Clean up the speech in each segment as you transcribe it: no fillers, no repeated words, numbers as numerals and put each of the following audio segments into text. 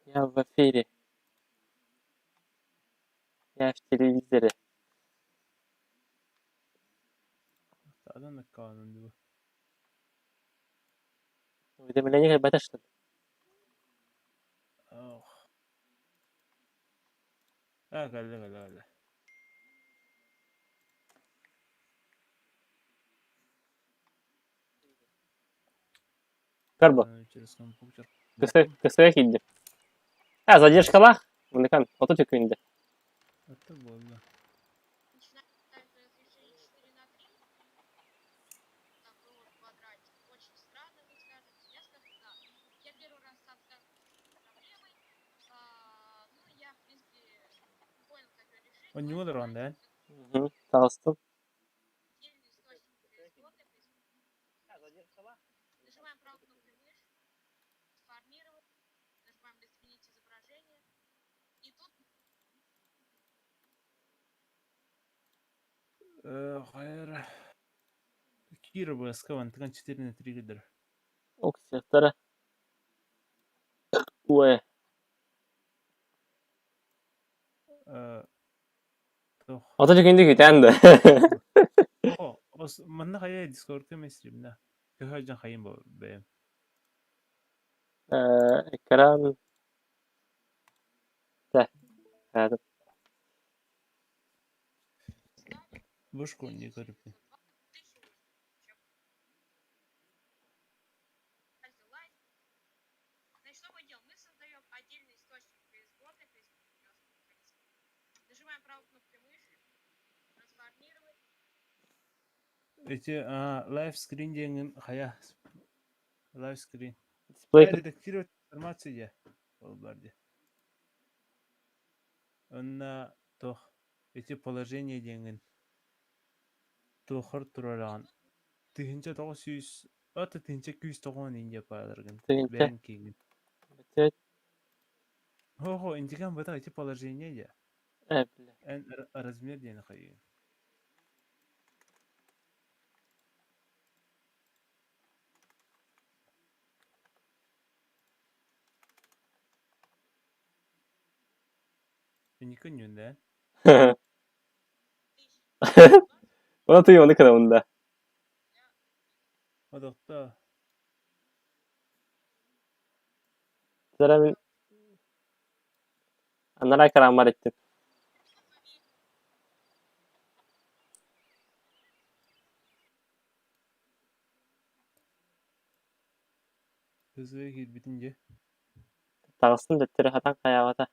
Я в эфире. Я в телевизоре. Тадан аккаунун дуу. Уведомление кэлбэтэ что ли? Ох. А, кэллэ, кэллэ, кэллэ. Карбо. Через компьютер. Кысыга киирдим. А, задержкалаах. Мындыкан, 30 секунда. Это больно. Онньуга олорон да? Таҕыстым. Хайа Кира БСК мантыган 4 на 3 гыдыр. Оксиахтара. Уэ. Тох. 30 секунда күүтээн да. О, ос манна хайа Дискордка месримна. Көһө дьон хайын бу бэйэм. Экран. Тэ. Бушку не көрүппүн. Эти live screen диэҥин хайа live screen. Дисплей. Редактировать информацию дьэ. Ол бар дии. Онно туох ити положение диэҥин туоххар турараҕын 1900 ата 1190 индия пааларгын Тыһыынча. бэйэҥ кииҥин. Бөтүөт. Хо-хо, интигэн бата ити положение дьэ. Бля. Эн размер диэни хайыгын. Инники өнньүндэ. Оны тыйы оны кынамында. Одохто. Сара мин анараа экраммар иттим. Hızlı киирбитин дьэ. Таҕыстым төттөрү хатан хайаабата.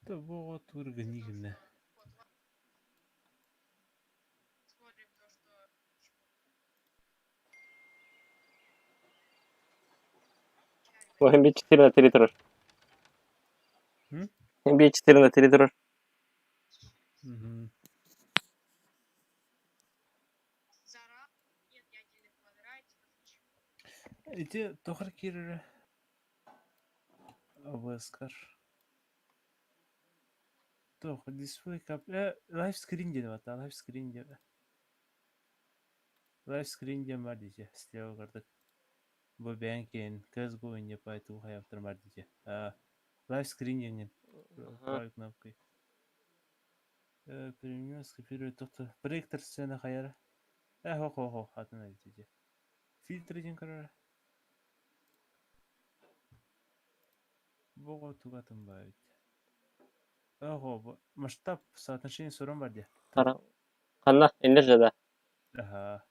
Да бу оҕо тугу гынна? Бу 4 на 3 турар. М? 4 на 3 турар. Мгм. Ити тохар киирэрэ ОБС-кар. Туох display cap live screen диэн бата live screen диэн. Live screen диэн бар дии слева кырдык. Бу бэйэҥ киэн CSGO инде поэтому хайаптар бар дии. Live screen диэҥҥин правой кнопкой. Переменю скопировать тохто. Проектор сцена хайара. Хо хо хо атын эбит Фильтр диэн көрөр. Бу туга атын баа эбит. Ого, масштаб соотношение сорон бар дии. Ханна, иннер жада. Аха.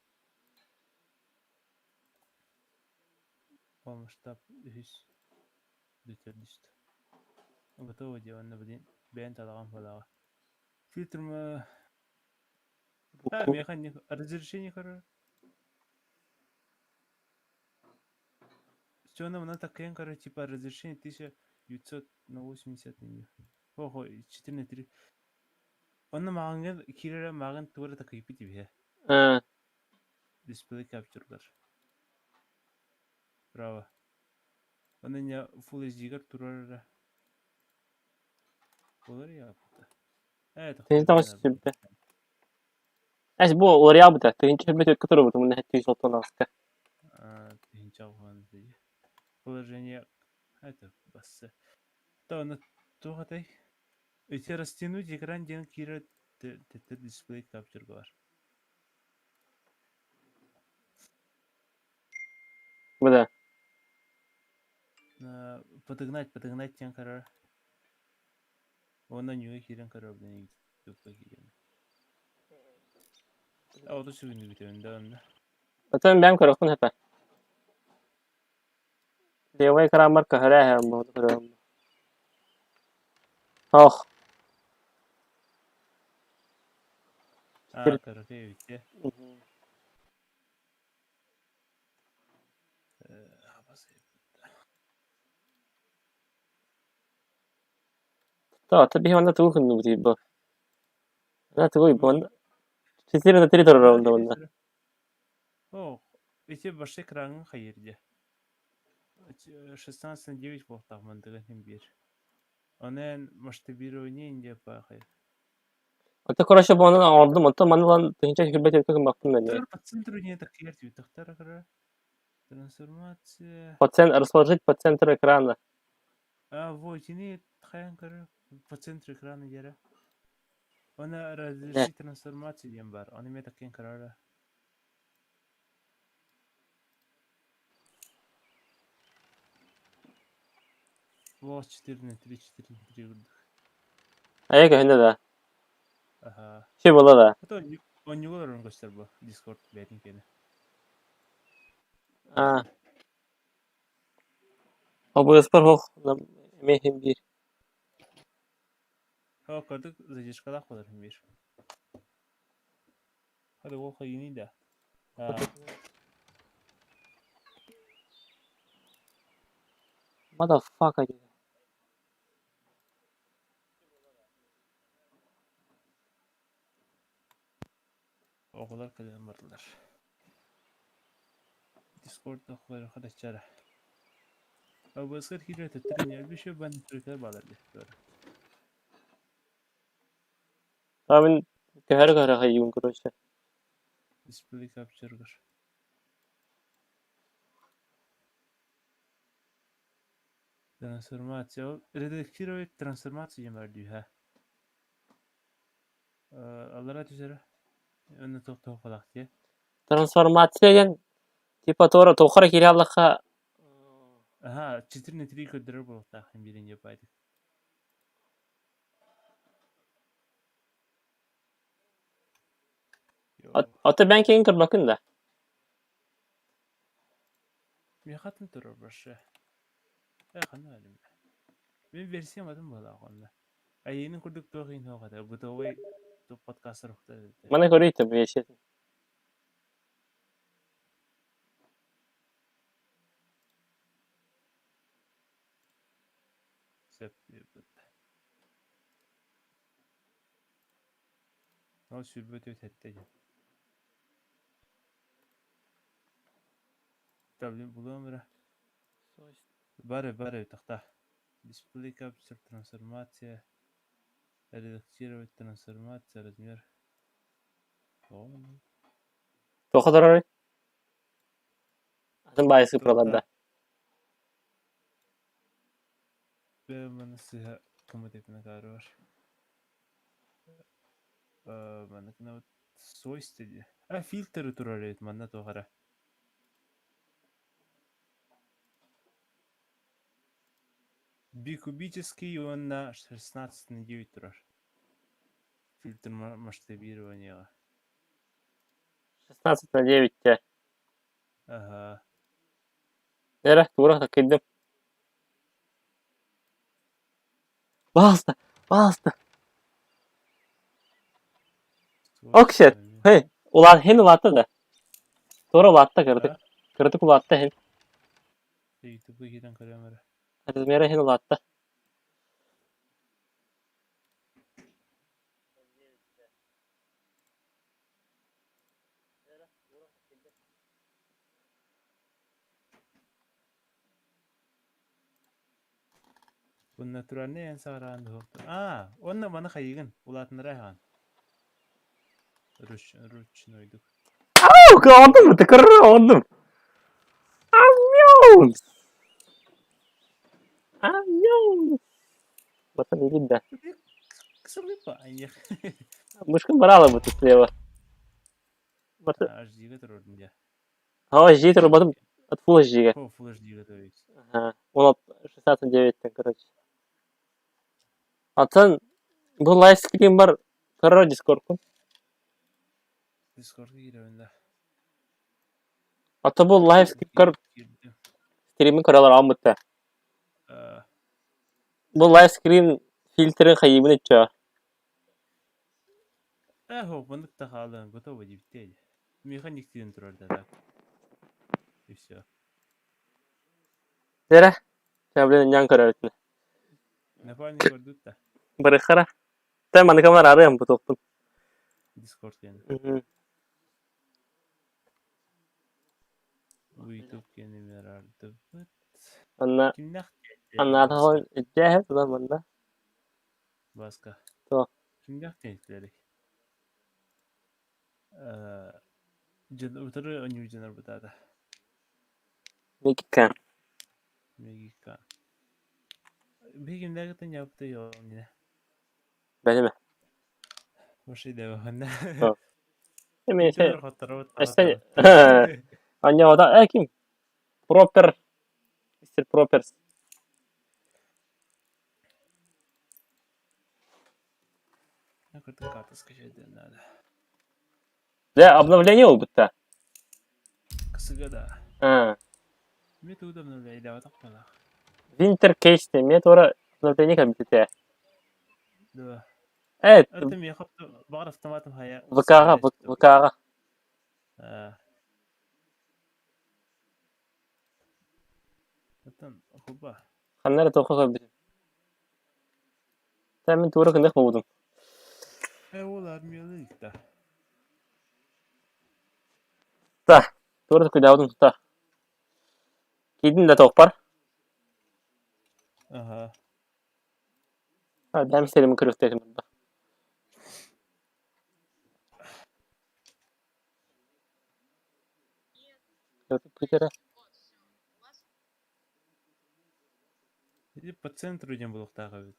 По масштаб үһүс бүтэрдист. Готово дело, блин. Бэйэн талаган балаҕа. Фильтр ма... А, меха разрешение көрөр. Все нам такая, короче, типа разрешение 1900 на 80 не. Ого, 4 на 3. Онно маҕаҥҥа киирэрэ мааҕын туора такыйбыт ибиһэ. Display capture-гар. Право. Онно не Full HD-гар турар Болар япты. Тыһыынча тоҕус сүүрбэ. Эс бу уларыйаабыта. Тыһыынча сүүрбэ төркө турбут, мунна хэттии солтон аҕыска. Тыһыынча Чаҕыһан Положение это басса. То туох этэй? Ити растянуть экран диэн киирэр тэттэр дисплей capture бар. Бу да. Подогнать, подогнать диэн көрөр. Уонна ньүгэ киирэн көрөр диэн ютубка киирэн. Ото сүгүнү бүтөбүн да онно. Оттон бэйэм көрүөхпүн сөп ээ. Левай экраммар көһөрөө эһэм буолу көрөм. Ох. Аа, көрөкөй эбит дии. Ото биһи онно тугу гынныбытый бу? Ана тугуй бу? Четыре на три турар онно онно. Ох, ити башта экраҥҥын хайыр дии. 16 на 9 буолтаах мандыгын иһин биир. Ону эн масштабирование диэн паахай. Ото короче бу онон оҥордум, оттон маны ылан тыһыынча килбэт өркө гыммаппын да эмиэ. По центру не такие тахтара Трансформация. По цен расположить по центру экрана. А, вот, итини хайан көрөр по центру экрана диэрэ. Она разрешить трансформацию диэн баар. Ону эмиэ таккиэн көрөрө. Лос 4 на 3, 4 на 3 курдук. Айа көһүнэ да. Аха. Все было да. Это онньуга олорон көстөр бу Discord бэйэтин киэнэ. А. Обыспар хох эмиэ иһин биир. Оо, кырдык задержкалаах буолар иһин биир. Hadi ол хайыный да. А, Motherfucker диэн. Оҕолор кэлэн бардылар. Discord хадаччара. Обыскар киирэ төттөрү нервише бан түркер балар дии. А мин көһөрө көһөрө хайыыбын короче. Display capture Трансформация. Редактировать трансформацию диэн баар дии ха. Аллара түсэрэ. Онно туох туох балаах дии. Трансформация диэн типа туора туохха эрэ киирэ аллахха Аха, 4 на 3 көрдөрөр буолуохтаах биирин диэп баайдык. Ото бэйэҥ киһигин көрбөккүн да? Миэхэ атын турар больше. Э, ханна барым? Мин версиям атын буолаах онно. Айыынын курдук туох иһин суох этэ. Бытовой подкастер ухта этэ. Маны көрүй версиятын. Сөп Ол сүүрбэ түөрт сэттэ диэн. Булуом эрэ. Бары бары тахта. Display capture трансформация. Редактировать трансформация размер. Туохха турарый? Атын баайы сыпыралар да. Маны сыһа кымы бар. Маннык свойства дии. А фильтры турар эбит манна туох эрэ. Бикубический уонна 16 на 9 турар. Фильтр масштабирования. 16 на 9 те. Ага. Эрэ, тура такыйдым. Пожалуйста, пожалуйста. Ок shit. Hey, улаат хин улаатта да. Туора улаатта кырдык. Кырдык улаатта хин. Ютубка киирэн көрөм эрэ. Размера хин улаатта. Бу натуральный эн саҕараан дуһуохтар. Аа, уонна маны хайыгын, улаатыннара аһаҕын. Ручнойдук. Оҕордум, тыкыр оҕордум. Jones! I'm Jones! Батан илин да. Мышкын бараала бу слева. HD-га турордун дьэ. А HD турбатым от Full HD-га. О, Full HD-га то есть. Ага. Он от 69 короче. Атын бу лайвстрим бар көрөр Дискордкун. Дискордка киирэбин да. Ата бу лайвстрим көр Киирдим. стримин көрөлөр ааммытта. Бу лайвскрин фильтрин хайыыбын иччэ. Э, маннык да хаалан готово диэбиттээ. Миэхэ никтиэн турар да так. И все. Эрэ, блин, ньаан көрөбүтүнэ. Напарник көрдүт да. Барыхара. Тэ маныкамар арыам бутуохпун. Дискорд киэнэ. YouTube киэнэ ардыбыт. Анна Кимнэх Анна иччээһэ тула манна. Баска. Туох? Кимнэх тиэнтилэрий? Дьон утары оонньуур дьоннор бытаата. Микка. Микка. Биһиги кимнээҕиттэн ньааппытай оонньуна? Бэлэмэ. Машина Эми Дьоннор хотторобут. Эстен Анньаҕата э ким? Пропер. Мистер Проперс. Кырдык карта скачать надо. Дьэ, обновление ылбытта. Кысыга да. А. Мен тугу да обновляйдаабатах буолаах. Winter Case эмиэ туора обновление кэлбитэ. Да. Э, Это миэхэ баҕар автоматом хайа. ВК-ҕа, ВК-ҕа. Оттон куба. Ханна эрэ туохха көрбүтүм. Та мин туора гыныах буолбутум. Э, ол армиялыы да. Та, туора куйдаабытым тута. Киирдим да туохпар. Ага. Дэм сирим көрүөхтэтим да. Питера. Или по центру диэн буолуохтаах эбит.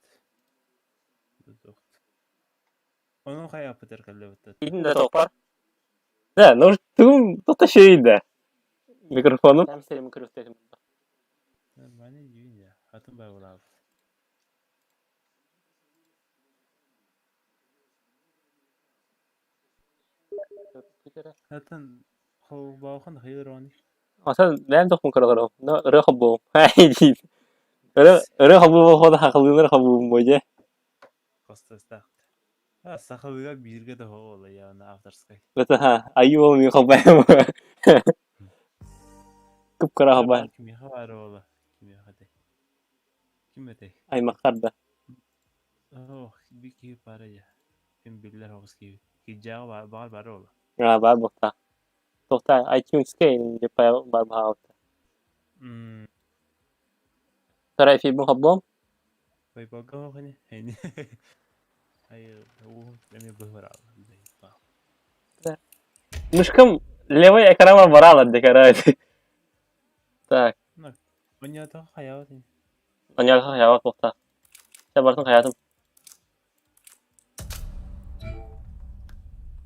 Онон хайааппытар кэллэбиттэр. Киирдим да туохпар. Да, ну тугум тута да. Микрофону. Дэм сирим көрүөхтэтим да. Нормально диибин дьэ. Атын байбылаабыт. Атын холбоохон хайыр Аса бэйэм тохпун кыра-кыра ырыа холбуом диир. Ырыа ырыа холбуу хахалыылар холбуум буо Хостостаах. Сахалыга бииргэ да ола явно авторскай. Это айыы ол мин холбоом. Кып-кыра холбоом. Кимиэхэ баар ола? Кимиэхэ этэй? Ким этэй? Аймахтар да. Ох, би киһи баара дьэ. Ким биллэр оҕус киһи. Кирдьээҕи баҕар баар ола. Аа баар буолта. Туохта iTunes-ка баар баһаалта. Тара эфирбин холбуом. Пaypalга хохини. Ай, эми быһыраал. Мышкам левый экрана бараалар декарай. Так. Оньята хаябат. Оньята хаябат буолта. Чэ бартын хаятым.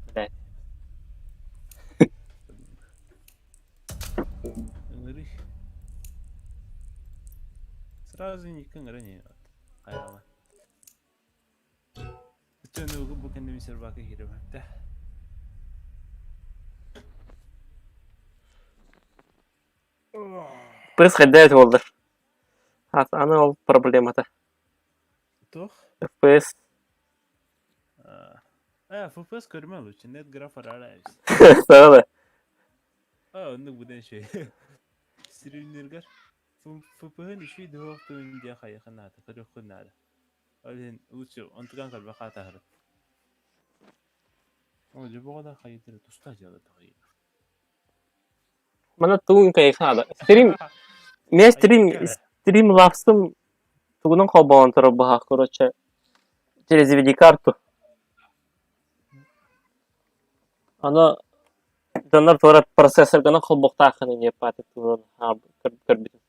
Блядь. Ыҥырый. Сразу никка ыҥыран иһин хайаҕа. Өттөн бу кэннэ сервака киирэ Пырыс хайдаа буоллар. Аны ол проблемата. Туох? FPS. Э, FPS көрүмэ лучше, нет графа рара Саҕа да. А, оннук быдан шей. Стримнергер FPS-ын үчүй дыһоох туун диэ хайыха наада, көрүөххүн наада. Ол иһин лучше онтукан көрбө хаатаһырыт. Ол дьэ да хайытыр туста дьыала тахайы. Мана тугун кайхаада. Стрим мен стрим стрим лапсым тугунан холбоон турар быһаах короче через видеокарту. Аны Дьоннор туора процессоргынан холбуохтааххын эмиэ пааты туруоран көрбүтүм.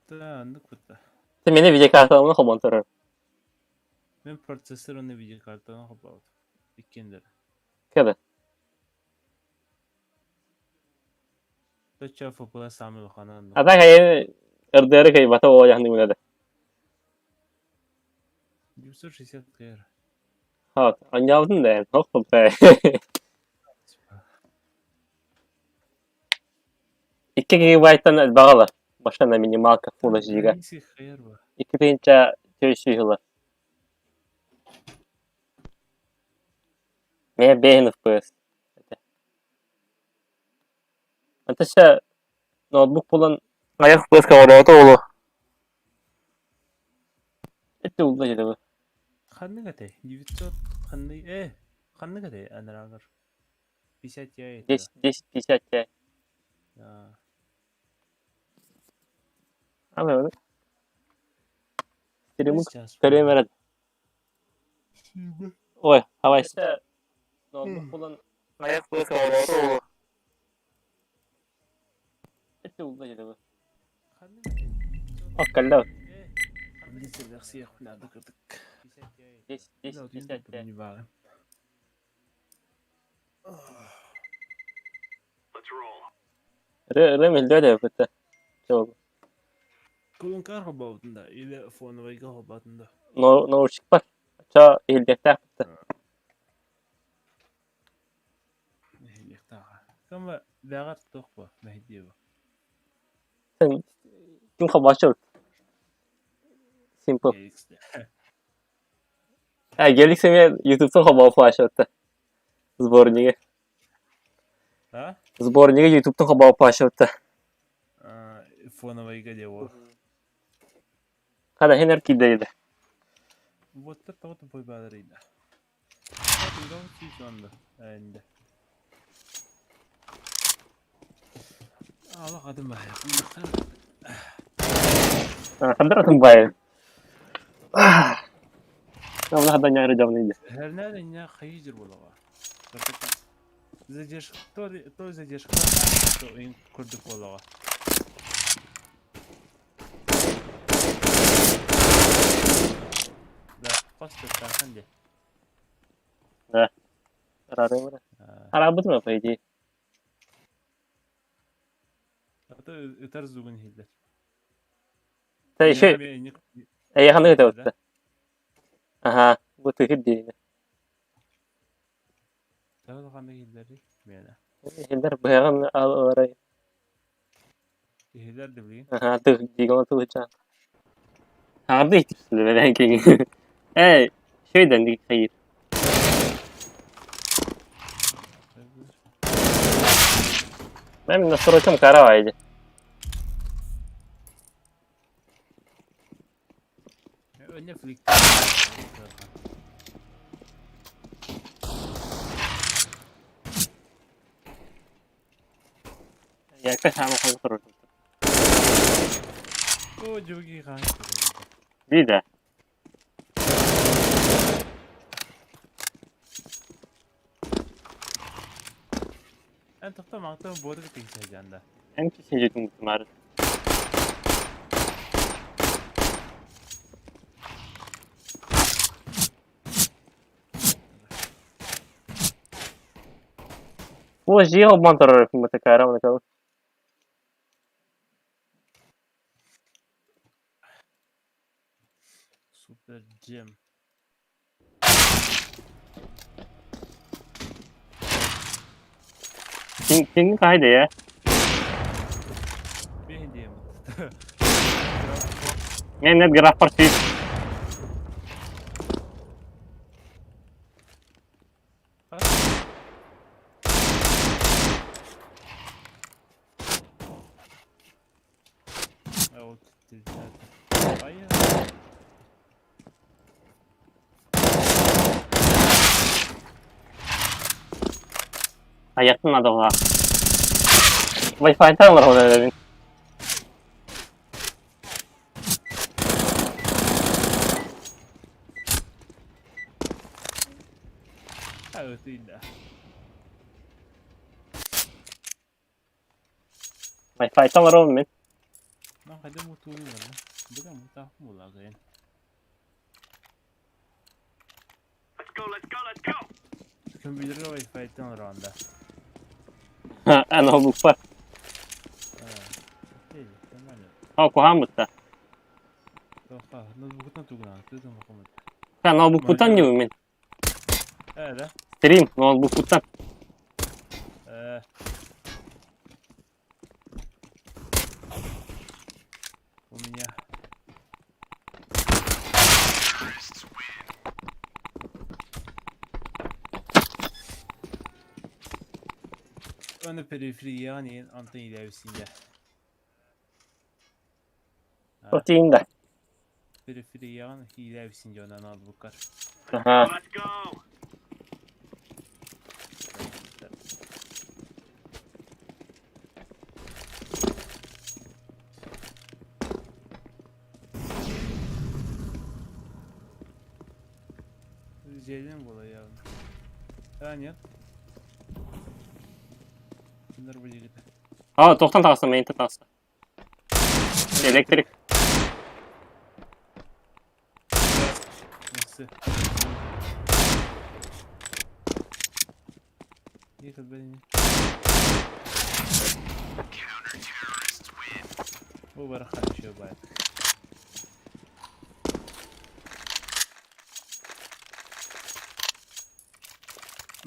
Да, оннук кутта. Мени видеокарталарынан холбоон турар. Мен процессор уонна видеокартаны холбообутум. Иккиэн Кэбэ. Точчо FPS саамай улахана оннук. А так айы РДР кайбата ол яхны да. 960 кр. Вот, анньаабытын да, туох булта. 2 гигабайттан элбэҕи ылар. Башка минималка Full HD-га. 2 400 ылар. Мэ бэйэн FPS. Антыша ноутбук булан аяқ FPS ка олу. Это улла деді. Ханнык этэй? 900 ханнык ханнык этэй анараагар? 50 Ti 10 1050 Ti. Аа. Ама Стриму көрөм. Ой, давай. Ноутбук булан аяқ FPS ка олу. Это улла деді. Ханнык этэй? Оккалла. 10 1050 Ti. Рем элдөөдө бытта. Чол. Колонкар холбообутун да или фоновойга холбоотун да. Но наушник бар. Ча иһиллиэхтээх бытта. Нэһилиэктааҕа. Кама бэҕэр туох бу мэһдиэ бу. Сен ким хабачыл. Simple. GX. А, Геликс эме YouTube'тан хабаа флашатта. Сборниги. А? Сборниги YouTube'тан хабаа флашатта. Фоновойга диэ Хада хенер кидейде. Вот тоҕо тупой бааларыйда. Энде. Алла қадым бай. Хандар бай. Намна хада няры жамны. Herнер инне хайжыр болуға. Задержка, то, то задержка, то ин курдук болуға. Да, просто тахан де. Да. Арары. Арабыт ма по идее. Ата ытар зугун хиллер. Та еще я ханы это вот. Ага, вот и хидди. Тағы қандай хиллери? Мені. Хиллер быган алары. Хиллер деп билген. Ага, ты дигон туча. Арды итипсилер мен Эй, шөйден дик хайыр. Мен настройкам каравайды. Önne flick. Якка сама хон настройкам. О, жоги хан. Бида. Эн тоқта маңтан бодуг тигсе жанда. Эн кисин жетин мар. О, жиго обман такая равна. Супер джем. Кин кин кайда я? Мен дейм. Мен нет граф парти. Вот Ай. Аяктын надо. Wi-Fi тан бар оны. Өтүйдө. Wi-Fi-тан олоробун мин. Ман хайда мутууну барда. Быда мутаах буолаҕын. Компьютерга Wi-Fi-тан олороҕун да? Ноутбукпар. О, куһаан бытта. Ноутбукутан тугунан, тыытын бакымыт. Ноутбукпуттан диибин мин. Ээ да? Стрим ноутбукпуттан. Ээ. У меня. Аны периферияҕын иһин онтон иилээбисиҥ Отиин да. Периферияҕын иилээбисиҥ дьон ноутбуккар. Аха. Зелень была явно. А, нет. Норвегия. А, тохтон таҕыста, мейнтен таҕыста. Электрик. Merci. Бу барахан үчүгэй баай.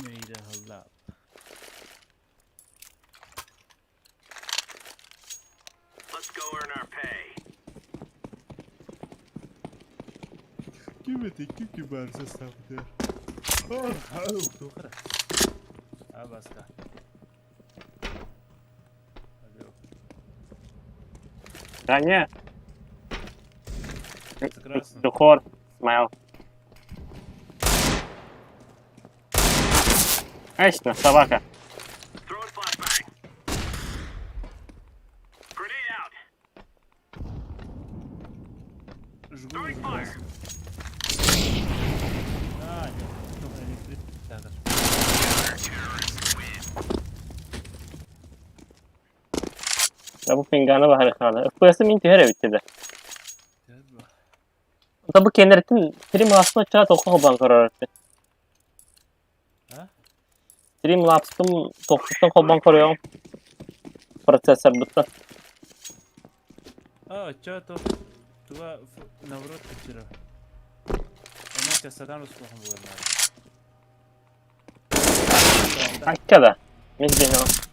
Мэйдэ Ким это? Ким кибар состав Абаска. Таня. Духор. Смайл. Конечно, собака. Жгу. А, нет, электрик. Да бу пинганы баһары хаала. FPS мин түһэр эбит да. Да бу кенеритин Streamlabs'ын оччоҕо тоққа холбоон көрөр. Streamlabs'ым тохтуттан холбоон көрүөҕүм. Процессор бутта. А, чё то туга наоборот көтөрө. Она частотан услугам буолар. Акка да. Мен дьиҥэ.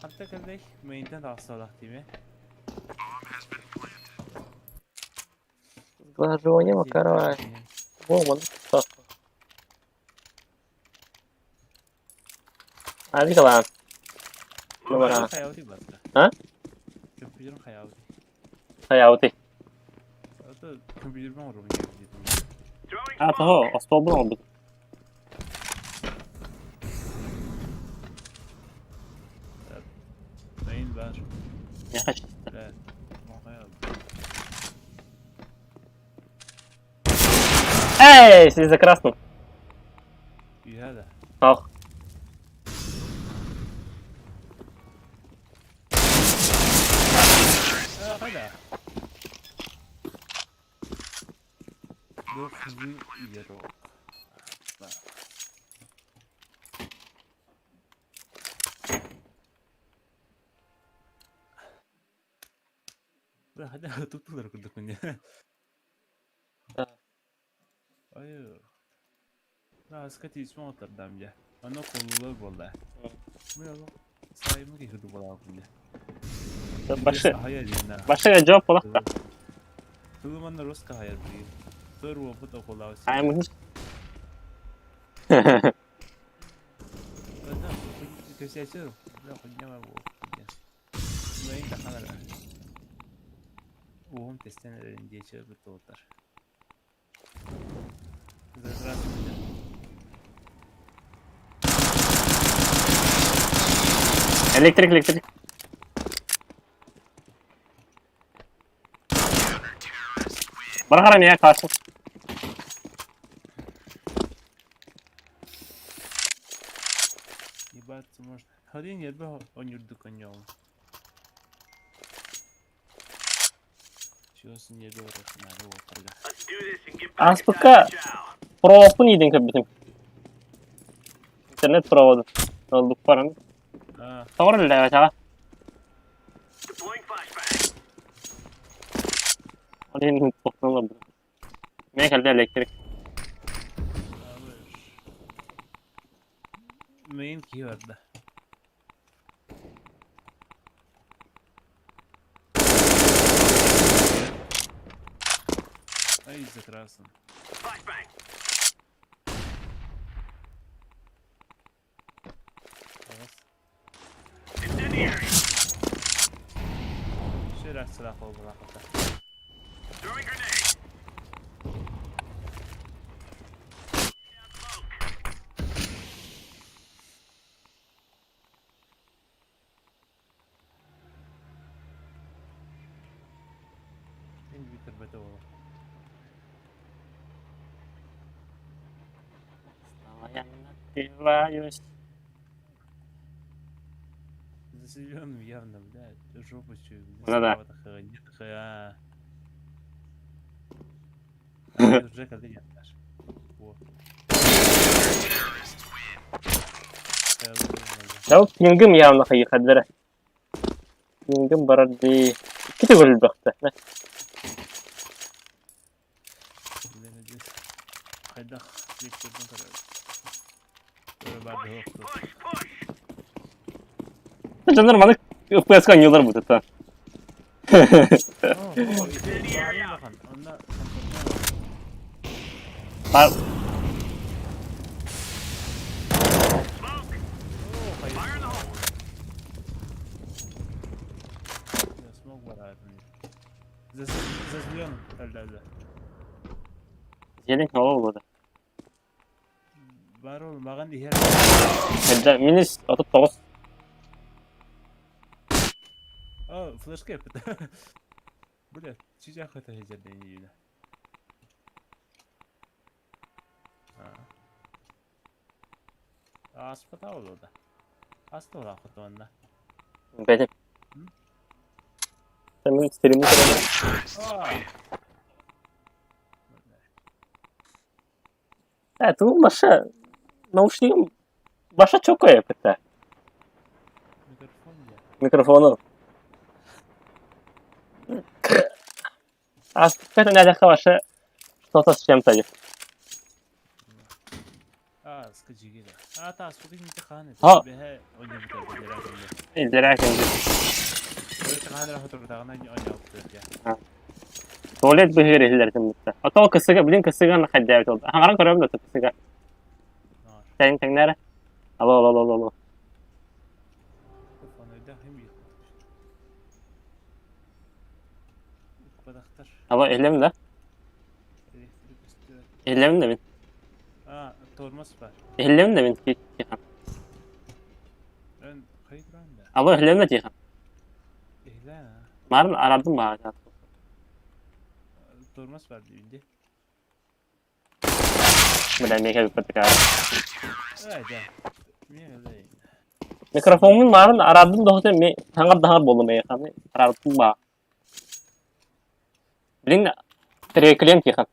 Ханта кэллэй мейнтен тахсалах тиме. Сглаживание макарова. Во, Ади калаан. Нумара. А? Компьютер хайаути. Хайаути. Это компьютер оҥоруон А, того, остуолбун оҥорбут. Мейн бар. Миэхэ чисто. Эй, сиз за красным. Үйэ да. Ох. Хайда. Дух Хайда туттулар курдук күнне. Ой. Аска тиисмэ оттардам дьэ. Онно куолулар буолла. Мин олох сайымы киһи курдук буолаабын дьэ. Башы. Башы жооп буолахта. Тылы манна руска хайар билигин. Төр уопут окулаабыт. Аймын. Көсөөчү. Хуйня буол. Мин таханар. Уум тестен эрэрин диэчи быттылыттар. Здравствуйте. Электрик, электрик. Бара меня кашу. Ебаться можно. Один нервы он юрдук конёл. Чего нервы надо вот. Аспыкка проводпун иидин көрбүтүм. Интернет проводу. Олдук баран. А, Тоҕор үллээбэтэҕэ. Ол иһин тохтон олорбутум. Миэ кэлдэ электрик. Мейн киһи барда. Ай, закрасен. Раз. Ширак сылах буолбатах. Мин бүтэрбэтэ буолуо. Снова я напиваюсь. Заселенным явно, блядь, жопу чую, блядь, Ну да. справа такая, нет, такая, а. А, уже когда я дашь. Во. Да пингым явно хайыхаддара. Пингым барар дии. Иккити көрүлбэхтэ. Хайдах лектордун көрөр. Көрө барды хокту. Дьоннор маны ФПС-ка анньыылар бутата. О, баарын Онна Бар Смог бараатын. Зазлен әлдәді. Зелень ол болду. Бар ол маған ихер. Хәдә минус 39. О, флешка епіт. Бля, чижа хата хезерден ийді. Аспата ол да. Аста ола хотонна. Бәдем. Мен стримни көрөм. Э, туу баша наушнигым баша чоко епіт. Микрофон я. Микрофону. Аспыкка нәдәхә баша что-то с чем-то. А, скажи А, та, сколько не таханы. Ха. Бе, он не будет. Илдерәк инде. Туалет быһыыр иһиллэртин бутта. Ото кысыга, блин, кысыга на хаддябит ол. Хаңаран көрөм да кысыга. Тәң тәңнәре. Алло, алло, алло, алло. Алло, иһиллэм да? Иһиллэм да мин. А, тормоз бар. Иһиллэм да мин. Тихан. Эн хайран да. Алло, иһиллэм да Тихан. Эхлэ. Марын арадым баа. Тормоз бар дейінде. Бля, меха биппатыка. Ай, да. Мен эле. Микрофонун марын арадым да хотен ме хаңар дахар болдум ме ханы арадым ба. Блин, треклем Тихан.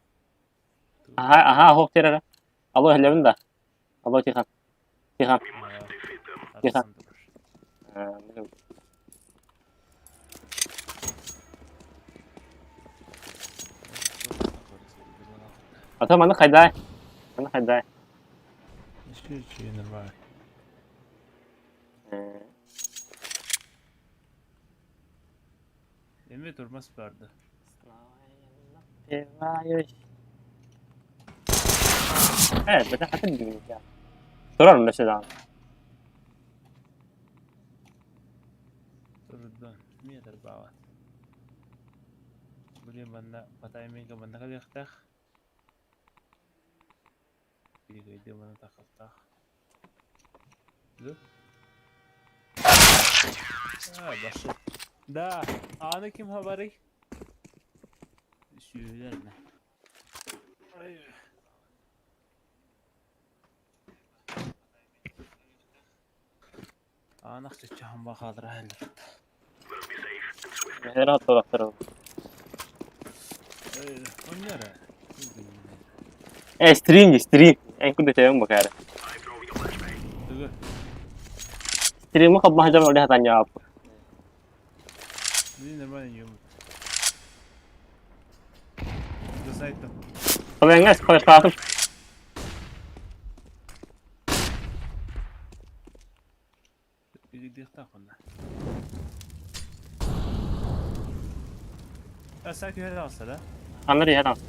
Аха, аха, хоп терere. Алло, иһиллэм да. Алло, Тихан. Тихан. Тихан. Ата маны хайдай. Маны хайдай. Еще нормально. Эме тормоз барды. Э, бата хатын дии. Турар mesela. Турдан метр баава. Блин, манна патайминга манна калыахтаах. Биги манна тахалтаах. Лу? А, башы. Да, аны ким хабарый? Сүөлэр нэ. Аан ахчаччахан бахаалара хэлэр. Мэһэр аттылахтар. Онньара. Э, стрим, стрим. Эн куда тэйэн бакара. Тугу? Стримы хаббаһа дьон оле хатаньаап. Мин нормально юм. За сайтом. Холеңес флешкаатым. Илдиэхтээх онно. А саа түһэр таҕыста да? Ханна түһэ таҕыста.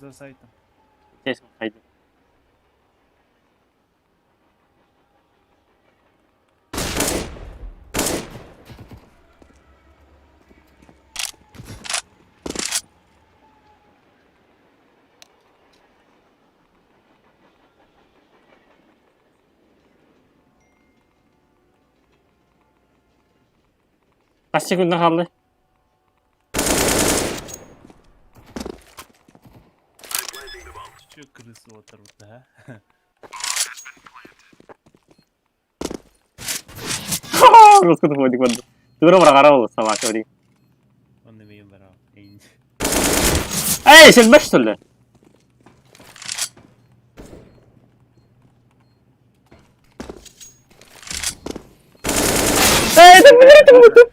За сайтом. Честно, хайды. Хас секунда хаалла? Чү крысы отарбыта, ha? Русскую фотик вот. Тура барагара ол собака бри. Онно миин бараа. Эйн. Эй, сен бэш что ли? Эй, это блядь, это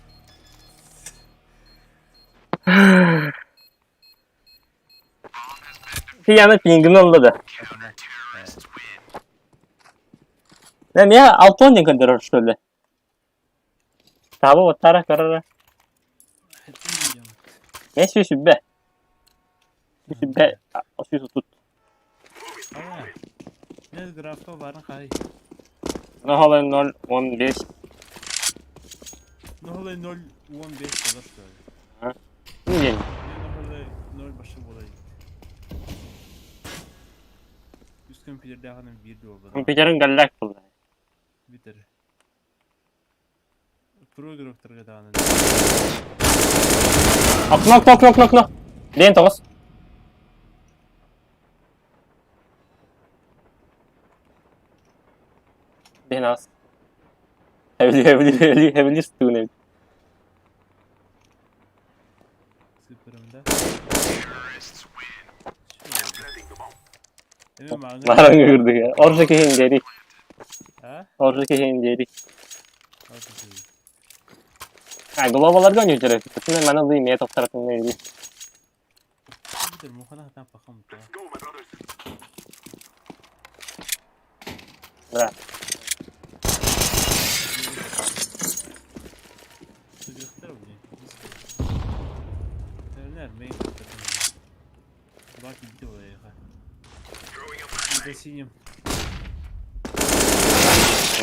Пияны пингин олды да. Не, не, алтон не көндөрөр что ли? Таба оттара көрөрө. Не сүүсүбэ. Сүүсүбэ, сүүс тут. Не графка барын хай. Нохолой 0,15. Нохолой 0,15 болар что ли? День. Нохолой 0 башы болар. Үс компьютердээҕинэн биир дуо буолар. Компьютерин галлак булла. Бүтэр. Про игроктарга даҕаны. Окно, окно, окно, окно, окно. Лен тоҕус. Лен аас. Эбили, эбили, эбили, эбили стуун эбит. Сыпырым да. Эми мааҥы. Баран кырдыга. Оржа киһин дери. А? Оржа киһин дери. Алты киһи. А, глобаларга ойнуу жүрөт. Мана дый мээ тохторотун эбили. Бүтэр мухана хатан пахам. Бра. Сыгырыктар блин. Тэрнер мейн Бак иди олайга. За синим.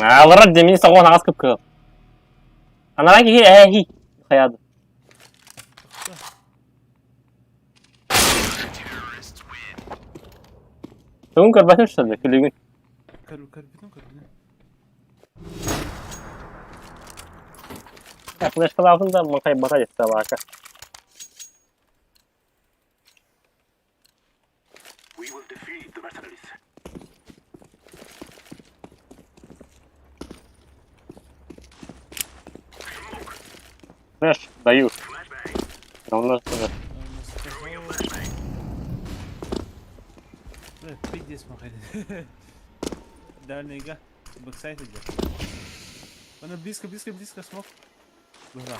Аларар демини согон аас кып кып. Анаран киһи эһи хаяды. Тугун көрбөтүм что ли күлүгүн. Көр көрбүтүн көрбүтүн. Флешкалаабын да махай бата собака. We will defeat the mercenaries. Флеш даю. Давно что Пиздец махай. Дальнийга. Бэксайд идет. Она близко, близко, близко, смог. Ура.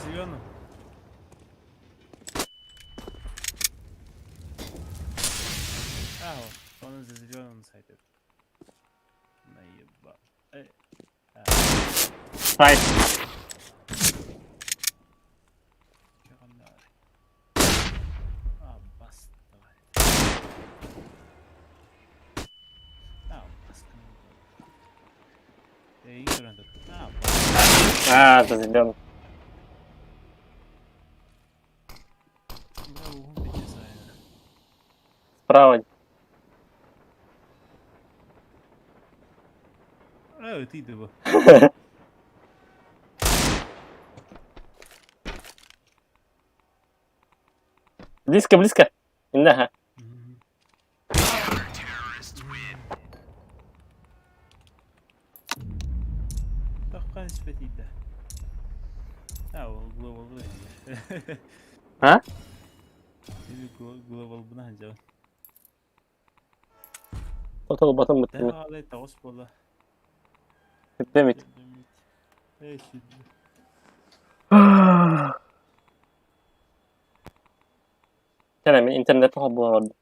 Зеленым. А, он за зеленым сайтом. Наебал. Сайт. А, бас, давай. А, бас. Эй, А, бас. А, за зеленым. Бля, угун пиздец, айна. Справа. Ээ, ытыйда бу. Близко, близко. Инна. Таххан испэтийдэ. А, ол глобалбын А? Или глобалбына сылдьабын. Тотол батым Тэһэ быттым. хаалай тоҕус буолла. Демит. Эй, сүдү. Кэлэ мин интернет холбоон олордум.